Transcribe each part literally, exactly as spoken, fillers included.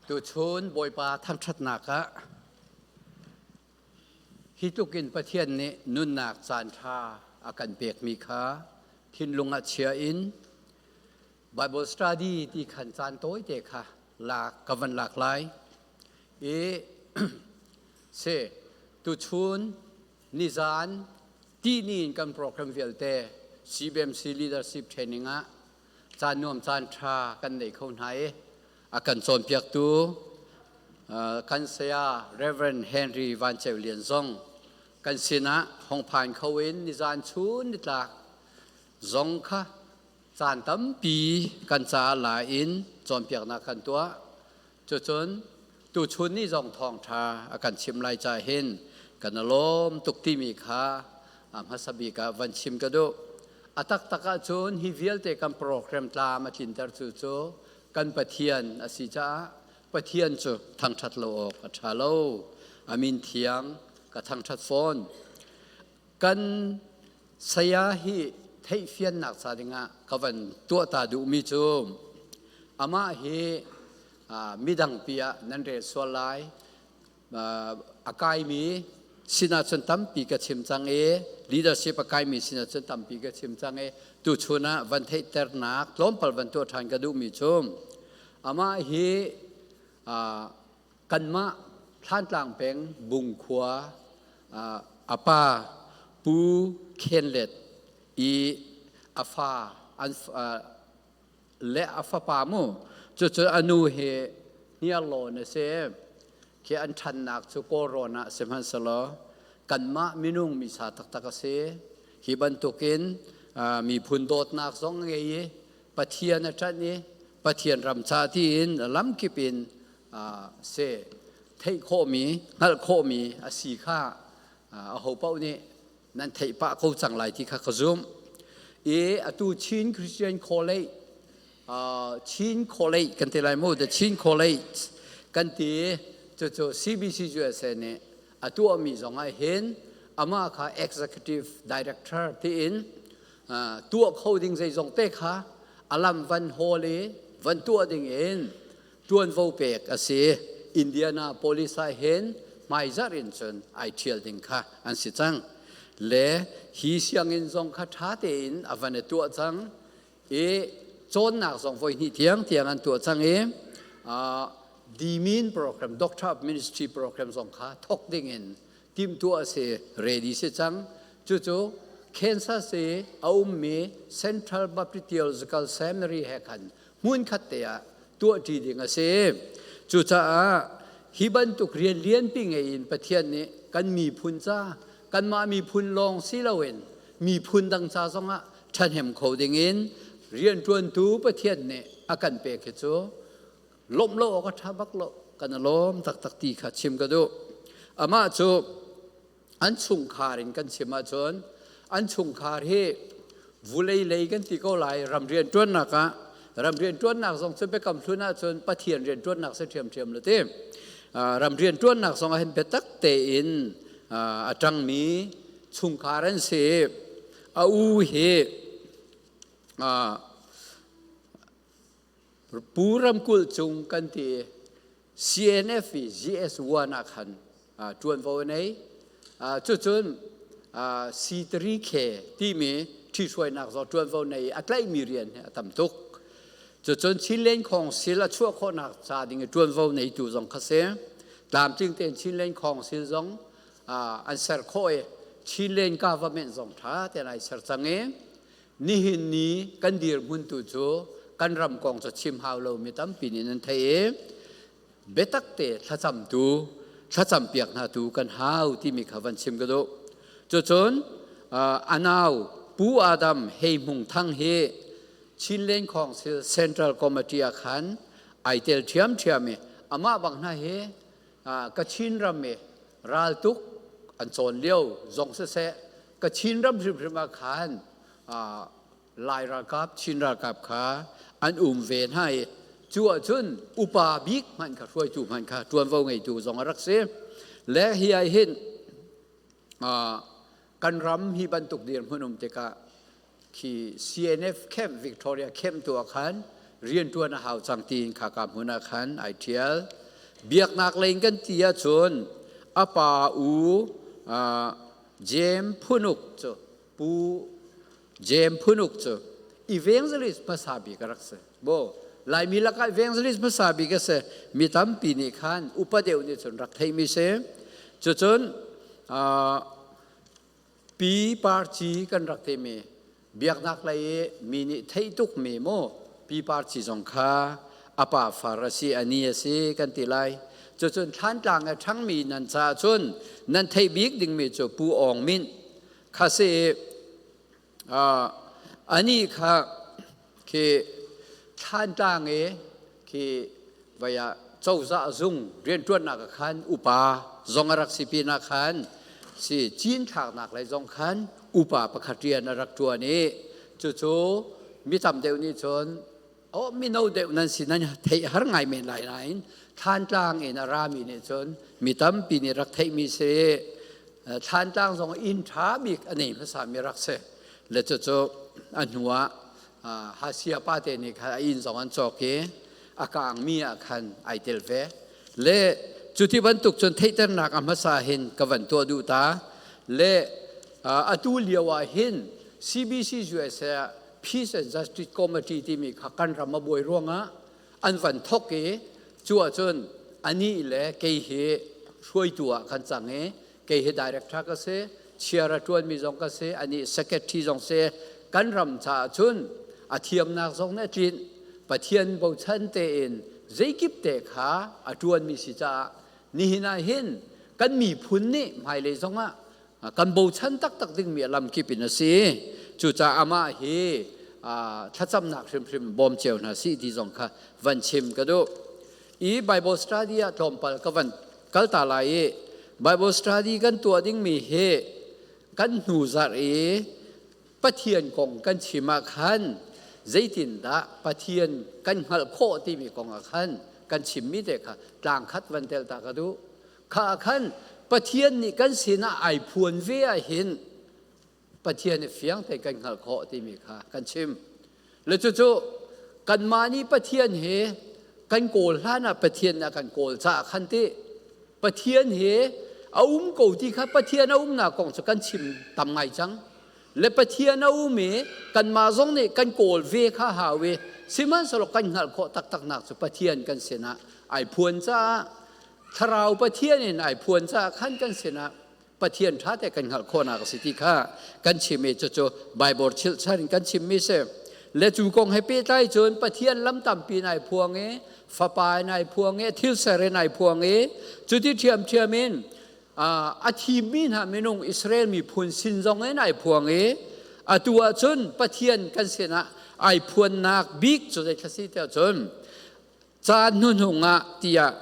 Tuchun Bawipa thangṭhatnak ah hi tlukin Pathian nih nunnak caan ṭha a kan pekmi kha thinlungah chiah in Bible study ti khan caan tawite kha lak ka van lak lai. I si tuchun nizan tihni in kan program vialte C B M C Leadership Training ah caan nuam caan ṭha kan nei kho hna i a kan cawnpiaktu, aa, kan saya Reverend Henry Van Ceu Lian zong kan sinah hong phan kho in nizan chun nitlak zong kha caan tampi kan caah la in cawnpiaknak kan tuah. Cucun tuchun ni zong thawngṭha a kan chim lai caah hin kan i lawm tuk timi kha a hmasa bik ah van chim ka duh. A taktak ahcun hi vialte kan program tlam a tlinter cucu kan Pathian a si caah Pathian cu thangṭhat lo awk a ṭha lo. A min thiang ka thangṭhat fawn. Kan saya hi theihfiannak ca dingah ka van tuah ta duhmi cu amah hi, aa, midang pi ah nan rel sual lai. Aa, a kaimi sinah cun tampi ka chim cang i, leadership a kaimi sinah cun tampi ka chim cang i, tuchun ah van theihternak tlawmpal van tuah ṭhan ka duhmi cu amah hi, aa, kanmah Thantlang peng Bung khua, aa, a pa Pu Khen Let i a fa an, aa, le a fapa mu. Cucu a nu hi hniarlawn a si. Khi an ṭhannak cu Kawlrawn ah a si hmanhsehlaw kanmah minung misa taktak a si. Hi bantukin, aa, miphun dawtnak zong a ngei i Pathian a ṭanh i Pathian ram ca tiin a lamkip in, aa, si theih khawhmi, hngalh khawhmi a si kha, aa, aho paoh nih nan theih pah ko cang lai ti kha ka zumh. I atu Chin Christian College, aa, Chin College kan ti lai mu, the Chin College kan ti, cucu C B C U S A nih a tuahmi zongah hin amah kha Executive Director tiin, aa, tuah kho ding zeizong te kha a lam van hawl i van tuah ding in ṭuanvo pek a si. Indianapolis ah hin hmaizarh in cun aa ṭhial ding kha an si cang. Le hi sianginn zong kha ṭha tein a van i tuah cang. I cawnnak zong voi hnih tiang tiang an tuah cang i, aa, D Min program, Doctor of Ministry program zong kha thok dingin timhtuah a si, ready si cang. Cucu Kansas i a ummi Central Baptist Theological Seminary he khan hmunkhat te ah tuah ṭi ding a si. Cucaah hi bantuk rian lianpi ngei in Pathian nih kan miphun ca, kanmah miphun lawng si loin miphun dang ca zongah ṭhahnem kho dingin rianṭuantu Pathian nih a kan pek hi cu lawmh lo awk a ṭha bak lo, kan i lawm taktak ti kha chim ka duh. Amah cu an chungkhar in kan chim ahcun, an chungkhar hi vulei lei kan ti ko lai, ram rianṭuannak ah, ram rianṭuannak zong cu biakam hlun ahcun Pathian rianṭuannak si ṭhiamṭhiam lo ti. Aa, ram rianṭuannak zong ah hin biatak tein, aa, a ṭangmi chungkhar an si. A u hi, aa, Pu Ram Kulh Cung kan ti, C N F i G S one ah khan, aa, ṭuanvo a nei. Aa, cucun, aa, C three K timi ṭhihruainak zong ṭuanvo nei, a tlaihmi rian hi a tam tuk. Cucun Chinland Council a chuah khawhnak ca ding i ṭuanvo neitu zong kha si. Tlamtling tein Chinland Council zong, aa, an ser khawh i Chinland Government zong ṭha tein aa ser cang i, nihin ni kan dirhmun tu cu kan ram kong cu chim hau lo mi tampi nih nan theih i, biatak te thlacamtu, thlacam piak hna tu kan hau timi kha van chim ka duh. Cucun, aa, a nau Pu Adam Hei Hmung Thang hi Chinland Council Central Committee ah khan aa tel ṭhiamṭhiam i, amah bang hna hi, aa, Kachin ram i raltuk an cawn lio zong siseh, Kachin ram hrimhrim ah khan, aa, Lai ralkap, Chin ralkap kha an um ve hna i, cu ahcun upa bik hmanh kha, hruaitu hmanh kha ṭuanvo ngeitu zong a rak si. Le hi ah hin, aa, kan ram hi bantuk dirhmun um tikah, khi C N F camp, Victoria camp tu ah khan rianṭuan a hau cang tiin khaka hmun ah khan aa ṭhial. Biaknak lei in kan ti ahcun a pa u, aa, Jem Phunuk cu, Pu Jem Phunuk cu evangelist hmasa bik a rak si. Bo, Laimi lakah evangelist hmasa bik a si. Mi tampi nih khan upa deuh nih cun rak theihmi si. Cucun, aa, Pi Parci kan rak timi biaknak lei i mi nih theih tukmi maw, Pi Parci zong kha a pa Farasi ani a si kan ti lai. Cucun Thlantlang a ṭhangmi nan caah cun nan theih bik dingmi cu Pu Aung Min kha si i, aa, anih kha khi Thlantlang i khi vaya cozah zung rianṭuannak ah khan upa zong a rak si pinah khan si cinthlaknak lei zong khan upa pakhat rian a rak ṭuan i, cucu mi tam deuh nih cun, aw, mino deuh nan si, nan theih har ngai men lai nain Thlantlang in a rami nih cun mi tampi nih rak theihmi si. Thlantlang zong inn ṭha bik a nei hmasami rak si. Le cucu a hnuah, aa, Hasia pate nih khan a inn zong an cawk i a kangmi ah khan aa tel ve. Le cuti bantuk cun theihternak a hmasa hin ka van tuah duh ta. Le, aa, atu lio ah hin C B C U S A Peace and Justice Committee timi kha kan ram a buai ruangah an van thok i, cu ahcun anih le kei hi hruaitu ah kan cang i, kei hi director ka si, chair a ṭuanmi zong ka si, anih secretary zong si, kan ram caah cun a thiamnak zong nih a tlinh. Pathian bochan tein zeikip te kha a ṭuanmi si caah nihin ah hin kan miphun nih hmailei zongah, aa, kan bochan taktak dingmi a lamkip in a si. Cucaah amah hi, aa, thlacamnak hrimhrim bawm cio hna sih ti zong kha van chim ka duh. I Bible study ah tlawmpal ka van kal ta lai i, Bible study kan tuah dingmi hi kan hnu zarh i Pathian kong kan chim ah khan zeitindah Pathian kan hngalh khawh timi kong ah khan kan chimmi te kha tlangkhat van tel ta ka duh. Kha ah khan Pathian nih kan sinah aa phuan ve ah hin Pathian nih fiang tein kan hngalh khawh timi kha kan chim. Le cucu kanmah nih Pathian hi kan kawl hlan ah Pathian nih a kan kawl caah khan ti. Pathian hi a um ko ti kha Pathian a umnak kong cu kan chim tam ngai cang. Le Pathian a um i kanmah zong nih kan kawl ve kha hau i, sihmanhsehlaw kan hngalh khawh taktaknak cu Pathian kan sinah aa phuan caah, Thlarau Pathian in aa phuan caah khan kan sinah Pathian ṭha te kan hngalh khawhnak a si ti kha kan chim i, cucu Baibal chilh char in kan chimmi si. Le cu kong he pehtlai cun Pathian lam tampi in aa phuang i, Fapa in aa phuang i, thilser in aa phuang i, cuti ṭhiamṭhiam in, aa, a thimmi hna minung Israel miphun sin zong in aa phuang i, atu ahcun Pathian kan sinah aa phuannak bik cu zei thla si ti ahcun, Caan hnuhnung ah tiah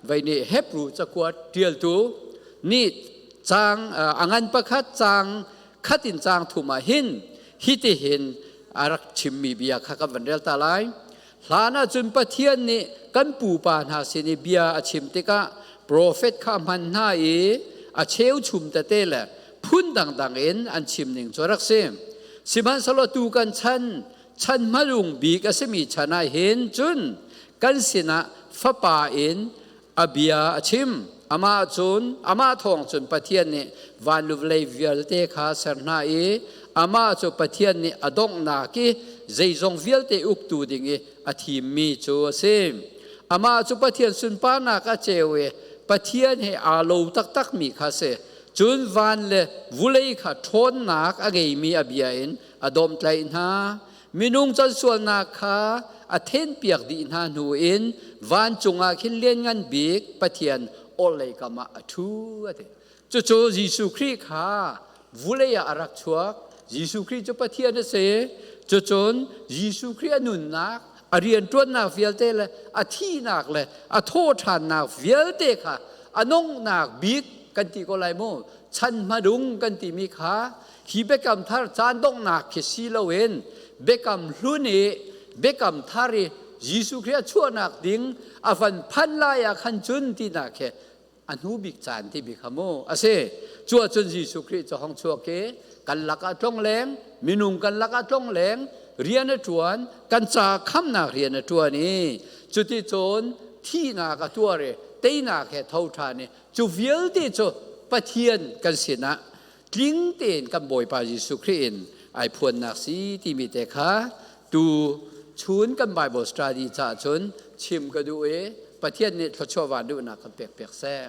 vei nih Hebru cakuat ṭialtu nih cang, aa, a ngan pakhat cang khat in cang thum ah hin hitihin a rak chimmi bia kha kan van rel ta lai. Hlan ahcun Pathian nih kan pupa hna sin i bia a chim tikah profet kha a hman hna i a cheu chum tete le phun dangdang in an chim ning cu a rak si. Sihmanhsehlaw tu kan chan, chan hmanung bik a simi chan ah hin cun kan sinah Fapa in a bia a chim. Amah cun, amah thawng cun Pathian nih van le vawlei vialte kha ser hna i, amah cu Pathian nih a donghnak i zeizong vialte uktu ding i a thimmi cu a si. Amah cu Pathian sunparnak a ceu i Pathian he aa lo taktakmi kha a si. Cun van le vawlei kha ṭhawnnak a ngeimi a bia in a dawmhtlaih hna. Minung consualnak kha a thenpiak dih hna hnu in vancung ah khin lianngan bik Pathian orhlei kam ah a ṭhu a ti. Cucu Jesuh Khrih kha vawlei ah a rak chuak. Jesuh Khrih cu Pathian a si. Cucun Jesuh Khrih a nunnak, a rianṭuannak vialte le a thihnak le a thawhṭhannak vialte kha a nonghnak bik kan ti ko lai mu. Chan hmanung kan timi kha hi biakam thar caan donghnak khi si loin biakam hlun i biakam thar i Jesuh Khrih a chuahnak ding a van phan lai ah khan cun tinak he a hnu bik caan timi kha mu a si. Cu ahcun Jesuh Khrih cu hong chuak i kan lakah tlongleng, minung kan lakah tlongleng, rian a ṭuan, kan ca khamhnak rian a ṭuan i, cuticun thihnak a tuar i, teinak he tho ṭhan i, cu vialte cu Pathian kan sinah tling tein kan Bawipa Jesuh Khrih in aa phuannak si timi te kha tu chun kan Bible study caah cun chim ka duh i, Pathian nih thluachuah van duhnak kan pekpiak seh.